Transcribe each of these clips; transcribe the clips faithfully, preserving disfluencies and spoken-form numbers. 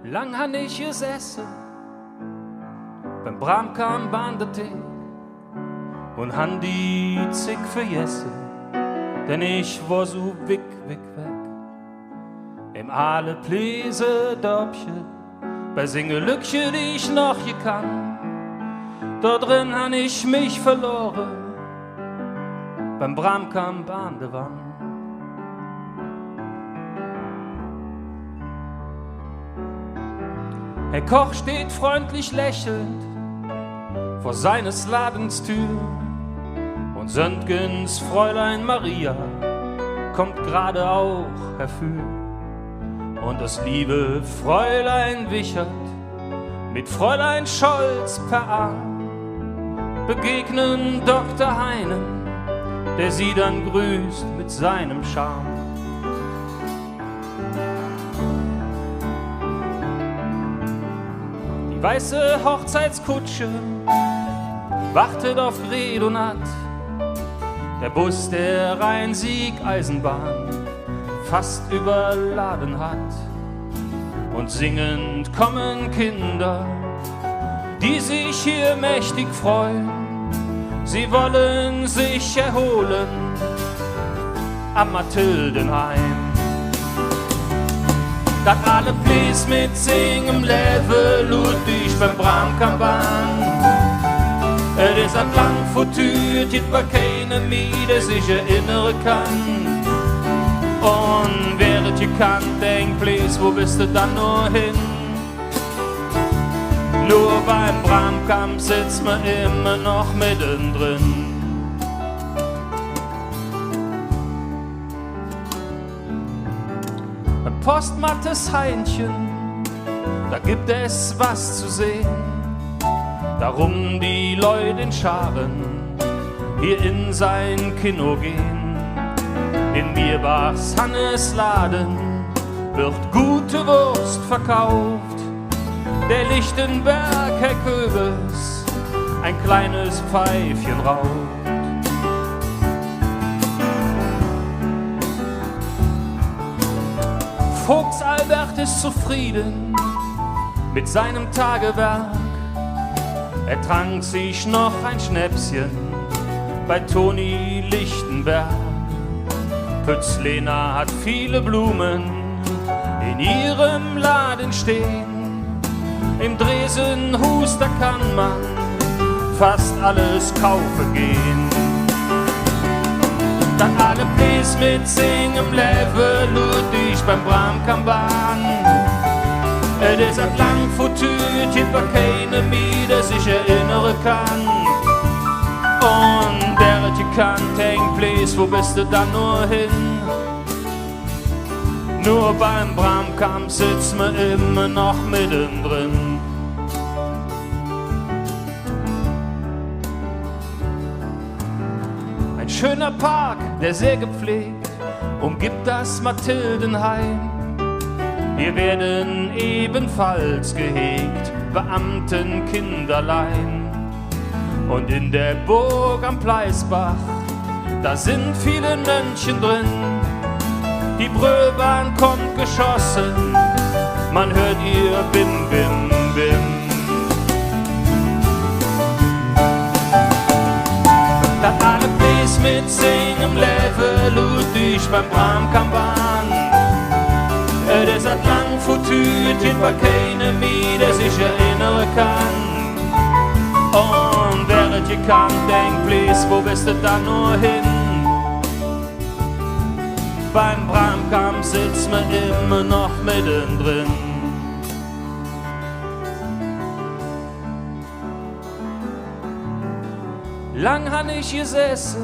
Lang han ich gesesse beim Bramkamp an der Thek un han die Zigg vergesse, denn ich wor su wigg, wigg weg. Em aale Plesedörpche, bei singe Lückche, die ich noch gekannt, do dren han ich mich verlore, beim Bramkamp an der Wand. Herr Koch steht freundlich lächelnd vor seines Ladens Tür un Söntgens Fräulein Maria kommt gerade auch herfür. Und das liebe Fräulein Wichert mit Fräulein Scholz per Arm begegnen Doktor Heinen, der sie dann grüßt mit seinem Charme. Die weiße Hochzeitskutsche wartet auf Gret und Nat. Der Bus der Rhein-Sieg-Eisenbahn fast überladen hat. Und singend kommen Kinder, die sich hier mächtig freuen. Sie wollen sich erholen am Mathildenheim. Dat aale Plees met singem Levve luurt ich beim Bramkamp an. Et es ald lang vertüt, et gitt keine mih, dä sich erinnere kann. Un wör et gekannt, denk, Plees, wo bes de dann nor hin? Nor beim Bramkamp setz mer immer noch meddendren. Beim Postmattes Heinchen, da gibt es was zu sehen. Darum die Leut in Scharen hier in sein Kino gehen. In Mirbachs Hannes Laden wird gute Wurst verkauft. Der Lichtenberg, Herr Köbes, ein kleines Pfeifchen raucht. Vogts Albert ist zufrieden mit seinem Tagewerk. Er trank sich noch ein Schnäpschen bei Toni Lichtenberg. Pütz Lena hat viele Blumen in ihrem Laden stehen. Im Dresenhuus, da kann man fast alles kaufen gehen. Dat aale Plees met singem Levve luurt ich beim Bramkamp an. Et es ald lang vertüt, et gitt keine mih, dä sich erinnere kann. Un wör et gekannt, denk, Plees, wo bes de dann nor hin? Nor beim Bramkamp setz mer immer noch meddendren. Ein schöner Park, der sehr gepflegt, umgibt das Mathildenheim. Hier werden ebenfalls gehegt Beamtenkinderlein. Und in der Burg am Pleisbach, da sind viele Nönnchen drin. Die Bröhbahn kommt geschossen, man hört ihr Bim, Bim, Bim. Dat aale Plees met singem Levve luurt ich beim Bramkamp an. Et es ald lang vertüt, et gitt keine mih, dä sich erinnere kann. Un wör et gekannt, denk, Plees, wo bes de dann nor hin? Beim Bramkamp setz mer immer noch meddendren. Lang han ich gesesse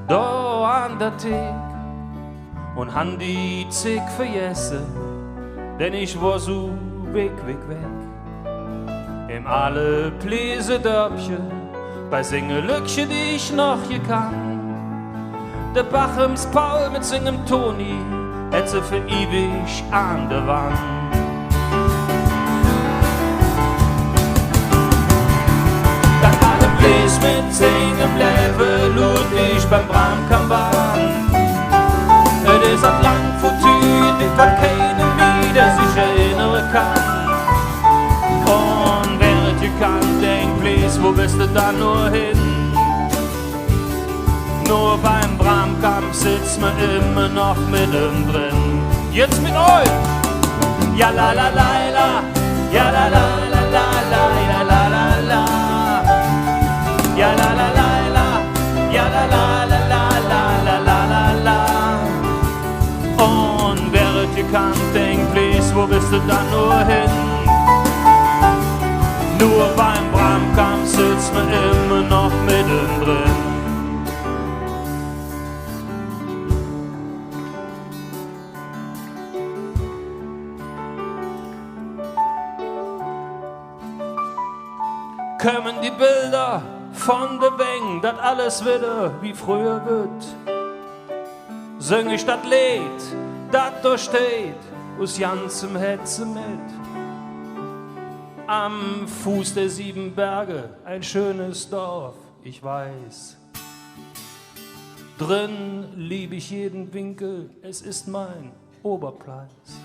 do an der Thek un han die Zigg vergesse, denn ich wor su wigg, wigg weg. Em aale Plesedörpche, bei singe Lückche, die ich noch gekannt. Der Bachems Paul met singem Toni hät se för iwig an der Wand. Dat aale Plees met singem Levve luurt ich beim Bramkamp an. Et es ald lang vertüt, et gitt keine mih, dä sich Kann. Un wär et gekannt, denk, please, wo bes de dann nor hin? Nor beim Bramkamp sitz mer immer noch meddendren. Jetz met üch! Ja, la, la, la, la. Ja, la, la, la, la, la, ja, la, la, la. Ja, la, la, la, la. Ja, la, la, la, la. Un wär et gekannt, denk, please, wo bes de dann nor hin? Nor beim Bramkamp sitz mer immer noch meddendren. Kümme die Bilder vun de Wäng, dat alles widder wie fröher weed, süng ich dat Leed, dat do steiht, us ganzem Hätze met. Am Fuß der sieben Berge, ein schönes Dorf, ich weiß. Drin lieb ich jeden Winkel, es ist mein Oberpleiß.